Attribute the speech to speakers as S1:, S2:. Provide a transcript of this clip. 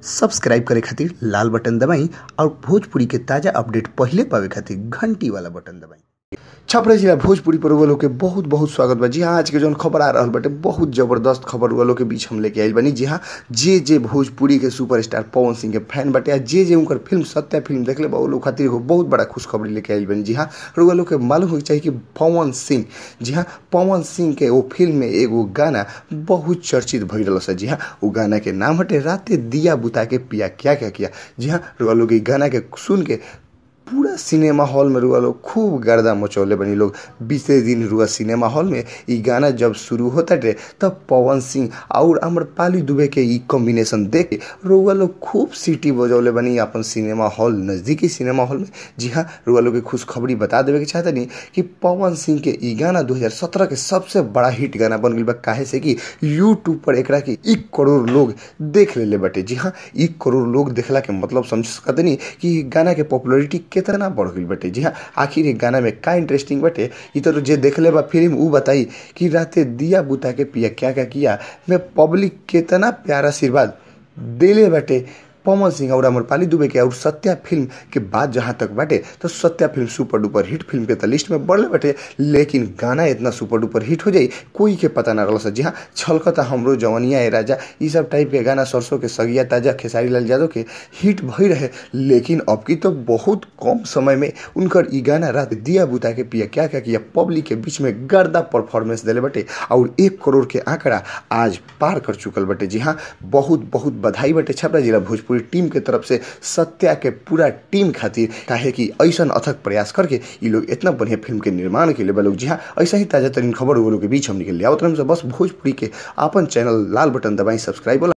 S1: Subscribe करे खातिर लाल button दबाई और भोजपुरी के ताज़ा अपडेट पहिले पावे खातिर घंटी वाला बटन दबाई। छपरा जिला भोजपुरी पर लोग के बहुत बहुत स्वागत बा। जी हाँ, आज के जौन खबर आ रहल बाटे बहुत जबरदस्त खबर लोग के बीच हम लेके आइल बानी। जी हाँ, जे जे भोजपुरी के सुपरस्टार पवन सिंह के फैन बाटे आ जे जे उनकर फिल्म सत्या फिल्म देखले बा, उ लोग खातिर एगो बहुत बड़ा खुशखबरी लेके आइल बानी। जी हाँ, रउआ लोग के मालूम होके चाही कि पवन सिंह, जी हाँ, पवन सिंह के वो फिल्म में एगो गाना बहुत चर्चित भइल रहल। जी हाँ, उ गाना के नाम हटे राते दिया बुता के पिया क्या क्या किया। जी हाँ, रउआ लोग के गाना के सुन के पूरा सिनेमा हॉल में रुआ लोग खूब गर्दा मचौले बनी लोग। बीते दिन रुआ सिनेमा हॉल में ई गाना जब शुरू होता रे तब पवन सिंह और आम्रपाली दुबे के ई कॉम्बिनेशन देख के रुआ लोग खूब सीटी बजौले बनी अपन सिनेमा हॉल, नज़दीकी सिनेमा हॉल में। जी हाँ, रुआ लोग के खुशखबरी बता देवे के चाहता नहीं कि पवन सिंह के ई गाना 2017 के सबसे बड़ा हिट गाना बन गई बा। काहे से कि यूट्यूब पर एकरा के 1 करोड़ लोग देख लेले बाटे। जी हाँ, 1 करोड़ लोग देखला के मतलब समझ सकते नहीं कि गाना के पॉपुलरिटी कितना बढ़ गई बटे। जी हाँ, आखिर एक गाना में का इंटरेस्टिंग बटे इ तो जे देखले बा फिल्म उ बताई कि राते दिया बुता के पिया क्या क्या किया में पब्लिक कितना प्यारा आशीर्वाद देले बटे पवन सिंह और आम्रपाली दुबे के। और सत्या फिल्म के बाद जहाँ तक बाटे तो Satya film super duper hit film के तो लिस्ट में बढ़ले बाटे, लेकिन गाना इतना सुपर डुपर हिट हो जाई कोई के पता ना रहल। जी हाँ, छलकता हमरो जवनिया ए राजा ये सब टाइप के गाना सरसों के सगिया ताजा खेसारी लाल यादव के हिट भई रहे, लेकिन अब की तो बहुत कम समय में उनकर ई गाना रात दिया बुता के पिया क्या क्या किया पब्लिक के बीच में गर्दा परफॉर्मेंस दिले बाटे और 1 करोड़ के आंकड़ा आज पार कर चुकल बाटे। जी हाँ, बहुत बहुत बधाई बाटे छपरा जिला भोजपुरी टीम के तरफ से सत्या के पूरा टीम खातिर, काहे कि ऐसा अथक प्रयास करके ये लोग इतना बढ़िया फिल्म के निर्माण के लिए लोग। जी हाँ, ऐसा ही ताजा तरीन खबर वो लोग के बीच हम निकल लिया। बस भोजपुरी के अपन चैनल लाल बटन दबाई सब्सक्राइब।